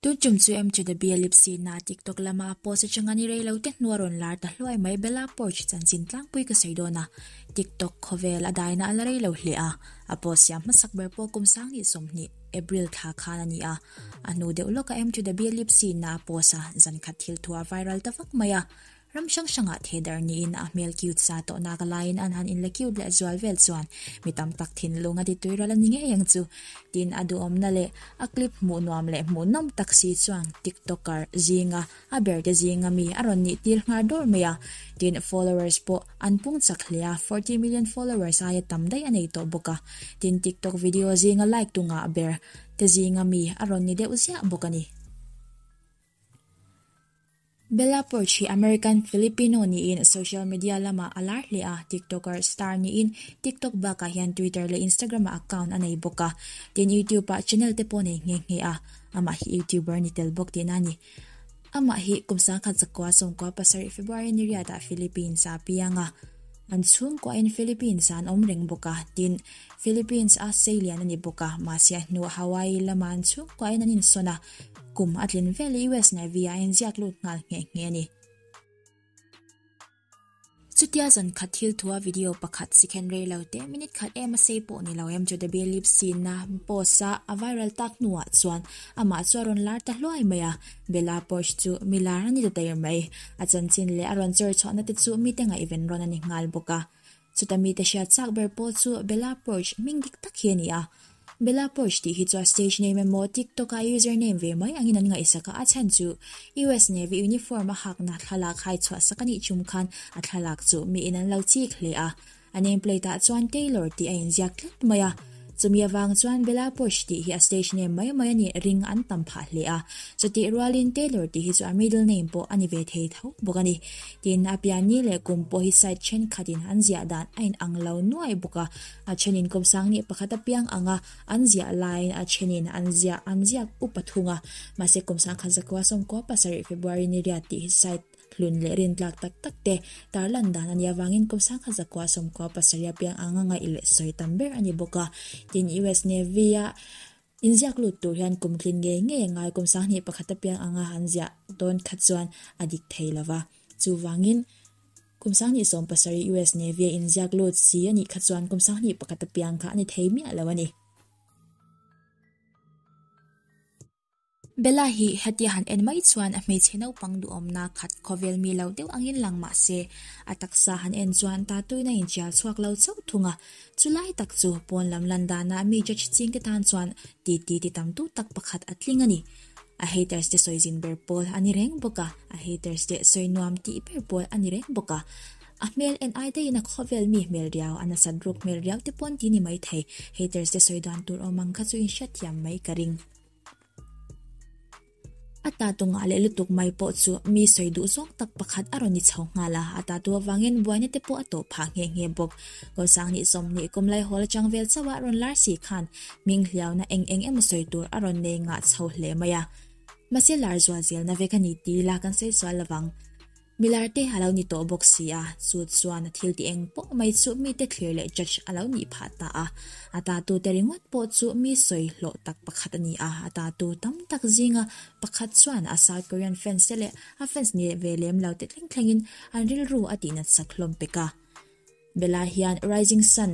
Tun tum chu em chu the bia lipsi na TikTok lama a post atanga ni rei lo te hnua rawn lar ta hluai mai Bella Poarch chanchin tlangpui ka sawi dawn a, TikTok khawvel a daina a la rei lo hle a, a post siam hmasak ber pawh kum 20 April thla khan a ni a, a hnu deuh lawka em chu the bia lipsi na a post a, zan khat thil thu a viral ta vak mai a. Ram hrang hrangah thedar niin a hmel cute sa tawh nak laiin an han inla cute leh zual vel chuan mi tam tak thinlung a ti tui ral a ni ngei ang chu. Tin, a duhawmna leh a clip hmuh nuam leh hmuhnawm tak si chuan tiktoker zinga a berte zinga mi a rawn nih tir nghar dawr mai a. Tin, followers pawh an pung chak hle a, 40 million followers aia tam daih a nei tawh bawk a. Tin, tiktok video zinga like tu ngah ber te zinga mi a rawn ni deuh ziah bawk a ni. Bella Poarch hi American Filipino niin social media lamah a lar hle a, TikToker star niin TikTok bakah hian Twitter leh Instagram-ah account a nei bawk a, tin YouTube-ah channel te pawh nei nghe nghe a, amah hi YouTuber ni tel bawk tihna a ni. Amah hi kum 1997 February ni riatah Philippines-ah a piang a, an chhungkuahin Philippines-ah an awm reng bawk a, tin Philippines a seilian a ni bawk a, mahse a hnuah Hawaii lamah an chhungkuahin an insawn a, Kum a tlin vel US Navy a inziak lut nghal nghe nghe a ni. Chutia zan khat thil thua video pakhat sikhen rei lo te minute khat em a sei pawh ni lo em Jodabie Lipsy-na post a a viral tak hnuah chuan amah chu a rawn lar ta hluai mai a, Bella Poarch chu mi lar a ni ta der mai. A chanchin leh a rawn chawr chhuahna te chu mite ngaihven rawn a ni nghal bawk a. Chuta mite hriat chak ber pawh chu Bella Poarch hming dik tak hi a ni a. Bella Poarch tih hi chu a stage name emaw TikTok a user name ve mai angin an ngaihsak a, a chhan chu US Navy uniform a hakna thlalak hai chhuah sak a nih chum khan a thlalak chu miin an lo chik hle a. A name plate ah chuan Taylor tih a inziak tlat mai a. Chumi avang chuan Bella Poarch tih hi a stage name mai mai a nih ring an tam phah hle a. Chutih rualin Taylor tih hi chu a middle name pawh a ni ve thei tho bawk a ni. Tin, a pianni leh kum pawh hi site thenkhatin an ziah dan a inang lo nuai bawk a. A thenin kum 10 pakhat a piang ang a, an ziah laiin a thenin an ziah an ziak upa thung a. Mahse kum 1997 February ni riat tih hi site hlun leh rintlak tak tak te tarlan dan a nih avangin kum 1997 a piang anga ngaih leh sawi tam ber a ni bawk a. Tin, US Navy-a inziak lut tur hian kum tlin ngei ngei a ngai kum 21 a piang anga an ziah dawn kha chuan a dik thei lo va. Chuvangin, kum 27 US Navy-a inziak lut si a nih kha chuan kum 21 a piang kha a ni thei miah lo a ni. Bella hi hetia han en mai chuan a hmeichhe naupang duhawmna khat khawvel mi lo deuh angin lang mah se, a taksa han en chuan tatuina inchial chhuak lo chauh thung a. Chulai tak chu pawn lam lan danah mi judge chingte tan chuan titi ti tamtu tak pakhat a tling a ni. A haters te sawi zin ber pawl a ni reng bawk a, a haters te sawi nuam tih ber pawl a ni reng bawk a. A hmel en ai daihin a khawvel mi hmel riau, a nasat ruk hmel riau te pawn ti ni maithei. Haters te sawi dan tur awm ang kha chu inhriatthiam mai ka ring. A tatu ngah leh lutuk mai pawh chu mi sawi duh zawng tak pakhat a rawn ni chho nghal a, a tatu avangin buaina te pawh a tawh phah nghe nghe bawk. Kawlsang nih 20 kum lai hawl atang vel chauh a rawn lar si khan hming hliauna eng eng emaw sawi tur a rawn nei ngah chho hle mai a. Mahse lar zual zelna vek a ni ti ila kan sawi sual lovang. Milar te a lo ni tawh bawk si a, chu chuan a thil ti eng pawh mai chu mite thlir leh judge a lo nih phah ta a. A tatu te ringawt pawh chu mi sawi hlawh tak pakhat a ni a, a tatu tam tak zinga pakhat chuan a South Korean fans te leh a fans ni ve lem lo te thleng thlengin an rilru a tihnat sak hlawm pek a. Bella hian Rising Sun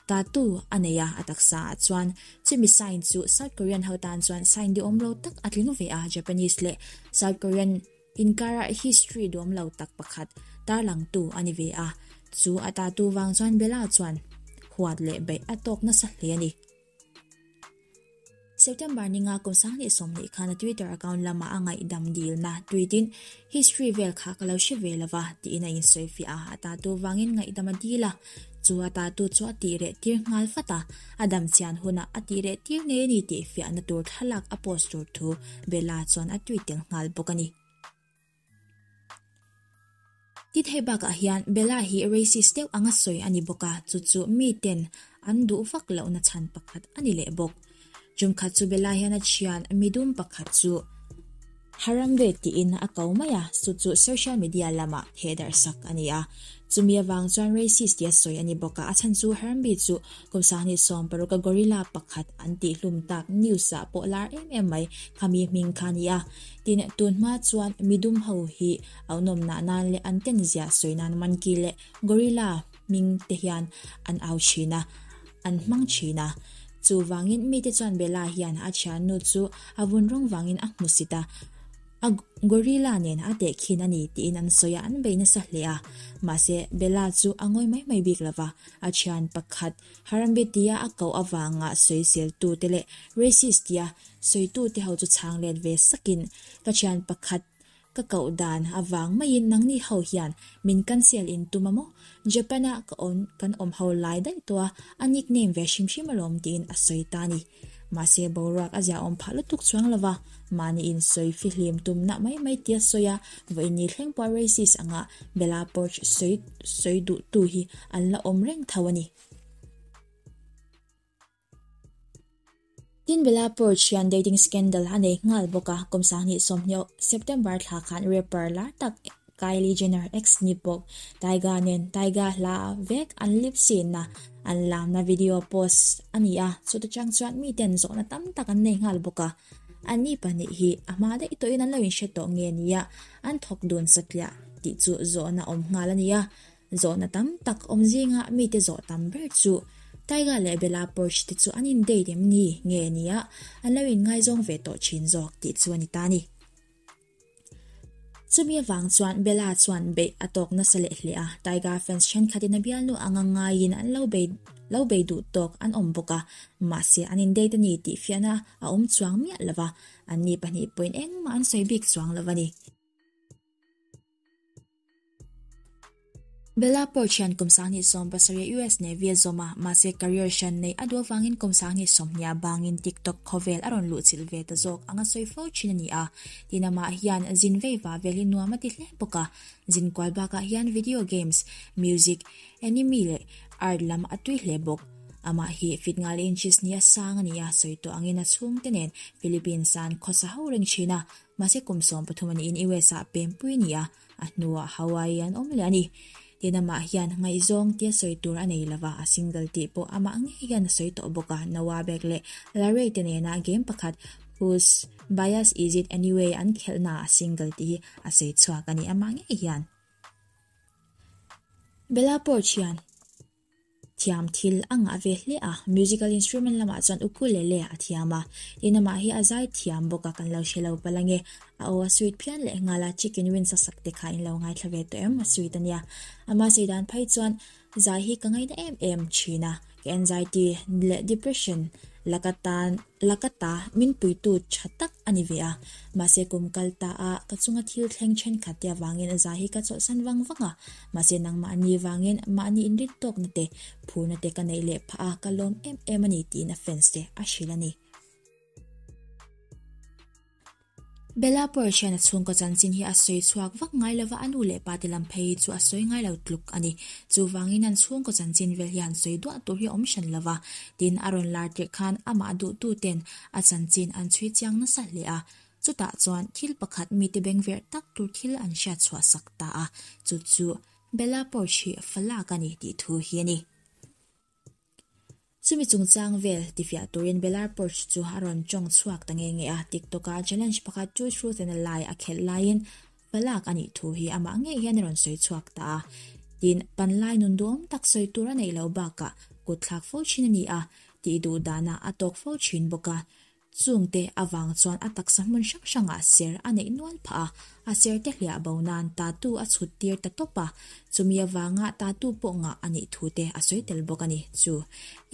tatu a nei a, a taksa ah chuan chumi sign chu South Korean ho tan chuan sign duhawm lo tak a tling ve a, Japanese leh South Korean Inkarah history duam lo tak pakhat tarlangtu a ni ve a, chu a tatu vang chuan Bella chuan huat leh beih a tawk nasa hle a ni. September ninga kum 2020 khan a Twitter account lamah a ngaihdam dilna tweet-in history vel kha ka lo hre ve lova tiin a insawifiah a, a tatu vangin ngaihdam a dil a, chu a tatu chu a tih reh tir nghal vat a, a dam chian hunah a tih reh tir ngei a ni tih fiahna tur thlalak a post tur thu Bella chuan a tweet tel nghal bawk a ni. Ti thei bakah hian Bella hi racist deuh anga sawi a ni bawk a, chu chu miten an duh vak lohna chhan pakhat a ni leh bawk. Chumkhat chu Bella hian a thian midum pakhat chu Harambe tiin a ko mai a, chu chu social media lamah thehdarh sak a ni a. Chumi avang chuan racist tia sawi a ni bawk a, a chhan chu Harambe chu kum 2016 a gorilla pakhat an tihhlum tak news ah pawh lar em em mai khami hming kha a ni a. Tin, tun hma chuan midum ho hi auhnawmnah nan leh an ten ziah sawi nan monkey leh gorilla hming te hian an au thin a, an hmang thin a. Chuvangin mite chuan Bella hian a thiannu chu a vun rawng vangin a hmusit a. A gorilla nen a tehkhin a ni tiin an sawi a, an bei nasa hle a. Mahse, Bella chu a ngawi mai mai bik lova, a thian pakhat Harambe tia a koh avanga sawiseltute leh racist tia sawitute ho chu chhang let ve sakin, Ka thian pakhat ka koh dan avang maiin nangni ho hian min cancel in tum a maw? Japan-a ka awm kan awm ho lai daih tawh a, a nickname ve hrim hrim alawm tiin a sawi ta a ni. Mahse boruak a ziaawm phah lutuk chuang lo va, mahni insawi fihlim tumna mai mai tia sawi a, vawiin thleng pawh racist anga Bella Poarch sawi sawi duhtu hi an la awm reng tho a ni. Tin Bella Poarch hian dating scandal a nei nghal bawk a, kum 2020 September thla khan rapper lar tak Kylie Jenner ex ni bawk Tyga nen Tyga hla vek an lip sync na an lamna video post a ni a, chuta chang chuan miten zawhna tam tak an nei nghal bawk a. Anni pahnih hi a hma daih tawhin an lo inhre tawh nge nia an thawk dun satliah tih chu zawhna awm nghal a ni a. Zawhna tam tak awm zinga mite zawh tam ber chu Tyga leh Bella Poarch te chu an in date em ni nge nia an lo inngaizawng ve tawh thin zawk tih chu a ni ta a ni. Chumi avang chuan Bella chuan beih a tawk nasa leh hle a, Tyga fans thenkhatin a bialnu anga ngaiin an lo bei lo bei duh tawk an awm bawk a, mahse an in date a ni tih fiahna a awm chuang miah lo va, anni pahnih pawhin engmah an sawi bik chuang lo a ni. Bella Poarch hian kum 2017 US Navy a zawm a, mahse career hran neih a duh avangin kum 2020 a bangin TikTok khawvel a rawn luhchilh ve ta zawk anga sawi fo thin a ni a. Tin amah hian zin vei va vel hi nuam a ti hle bawk a, zin kual bakah hian video games, music, anime leh art lam a tui hle bawk. Amah hi fit ngal inches ni a sang a ni a, sawi tawh angin a chhungte nen Philippines-a an khawsa ho reng thin a, mahse kum 13 a niin US-ah pempui a ni a. A hnuah Hawaii an awm leh a ni. Tin amah hian ngaihzawng tia sawi tur a nei lova, a single tih pawh amah ngei hian a sawi tawh bawk a. Noah Beck leh Larry te nena game pakhat Whose Bias Is It Anyway an khelhnaah a single tih hi a sawi chhuak a ni amah ngei hian. Bella Poarch hian. Thiam thil a ngah ve hle a, musical instrument lamah chuan ukulele a thiam a, tin amah hi a zai thiam bawk a, kan lo hre lo palh ange. A aw a sweet phian leh nghal a, chicken wings a sak te kha in lo ngaithla ve tawh em, a sweet a nia. Ama sawi dan phei chuan zai hi ka ngaina em em thin a, ka anxiety leh depression laka tan laka ta min puitu tha tak a ni ve a, mahse kum kal ta a ka chunga thil thleng thenkhat te avangin zai hi ka chawlhsan vang vang a, Mahse nangmahni vangin mahni inrit tawkna te, phurna te ka neih leh phah a, ka lawm em em a ni tiin a fans te a hrilh a ni. Bella Poarch hian a chhungkaw chanchin hi a sawi chhuak vak ngai lova, a nu leh pa te lam phei chu a sawi ngai lo tluk a ni. Chuvangin an chhungkaw chanchin vel hi han sawi duah tur hi a awm hran lova, tin a rawn lar tirh khan amah duhtu ten a chanchin an chhui chiang nasa hle a, Chutah chuan thil pakhat mite bengverh tak tur thil an hriat chhuah sak ta a, chu chu Bella Poarch hi falak a ni tih thu hi a ni. Chumi chungchang vel tifiah turin Bella Poarch chu a rawn tawng chhuak ta nge nge a, TikTok-a challenge pakhat Two Truths and a Lie a khelh laiin falak a nih thu hi amah ngei hian a rawn sawi chhuak ta a. Tin, panlai nun duhawm tak sawi tur a neih loh bakah kut thlak fo thin a ni a, tih duh danah a tawk fo thin bawk a. Chungte avang chuan a taksa hmun hrang hrangah ser a neih nual phah a, a serte hliah bo nan tattoo a chhut tir ta tawp a, chumi avanga tattoo pawh ngah a nih thu te a sawi tel bawk a ni. Chu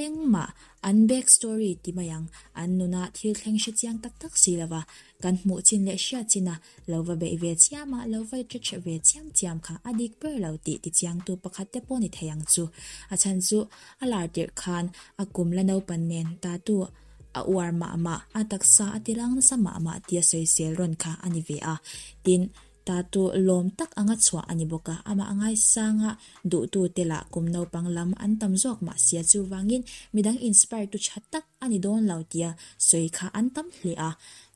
engmah an back story ti mai ang, an nuna thil thleng hre chiang tak tak si lova, kan hmuh chin leh hriat china lo va beih ve chiam a, lo va judge ve chiam chiam kha a dik ber lo tih ti chiangtu pakhat te pawh ni thei ang chu. A chhan chu a lar tirh khan a kum la naupan nen tattoo A uar mah mah, a taksa a ti lang nasa mah mah tia sawisel rawn kha a ni ve a. Tin, tatu lawm tak anga chhuah a ni bawk a, amah ngaisanga duhtute lah kum naupang lam an tam zawk mah sia chuvangin midang inspire tu tha tak a ni dawn lo tia sawi kha an tam hle a.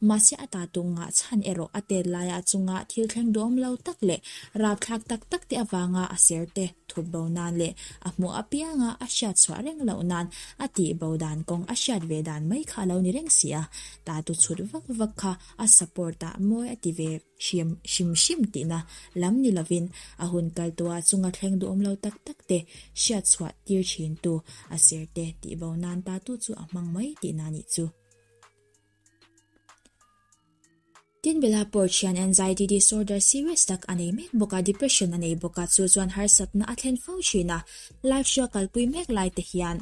Mahse a tatung ngah chhan erawh a tet laia chunga thil thleng duhawm lo tak leh rapthlak tak tak te avanga a ser te thup bo nan leh a hmuh apianga a hriat chhuah reng loh nan a tih bo dan kawng a hriat ve dan mai kha a lo ni reng si a. Tatu chhut vak vak kha a support ah mawi a ti ve hrim hrim hrim tihna lam ni lovin a hun kal tawha chunga thleng duhawm lo tak tak te hriat chhuah tir thin tu a ser te tih bo nan tatu chu a hmang mai tihna nih chu. Tin Bela Porch hian anxiety disorder serious tak a nei mek bawk a, depression a nei bawk a, chu chuan harsatna a thlen fo thin a, life show a kalpui mek lai te hian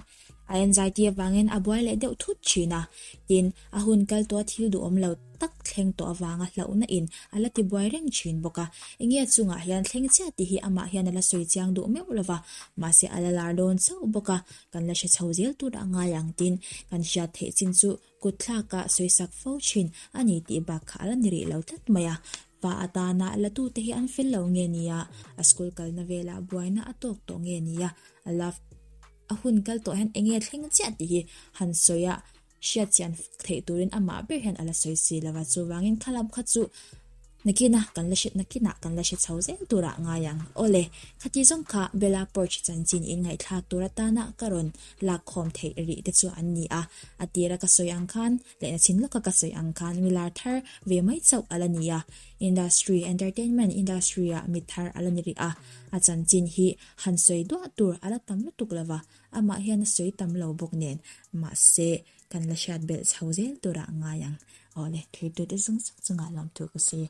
a anxiety avangin a buai leh deuh thut thin a, tin a hun kal tawh a thil duhawm lo tak thleng tawh avanga hlauhna in a la ti buai reng thin bawk a, enge a chungah hian thleng chiah tih hi amah hian a la sawi chiang duh meuh lova, mahse a la lar dawn chauh bawk a, kan la hre chho zel tur a ngai ang tin kan hriat theih chin chu Kut thlaka sawisak fo thin a ni tih bak kha a la ni rih lo tlat mai a. Pa atana la tute hi an fel lo nge nia, a school kalna velah buaina a tawk tawh nge nia, a love a hun kal tawh hian enge thleng chiah tih hi han sawi a hriat chian theih turin amah ber hian a la sawi si lo va, chuvangin khalam kha chu Nakina kan la hre nakinah kan la hre chho zel turah ngai ang. Awle, khati zawng kha Bella Poarch chanchin in ngaihthlak tur atana ka rawn lakkhawm theih rih te chu an ni a. A tira ka sawi ang khan leh nachin lawka ka sawi ang khan milar thar ve mai chauh a la ni a. Industry, entertainment industry ah mi thar a la ni rih a. A chanchin hi han sawi duah tur a la tam lutuk lova, amah hian a sawi tam lo bawk nen. Mahse, kan la hriat belh chho zel turah ngai ang. Awle, thirtute zawng zawng chungah lawmthu ka sawi.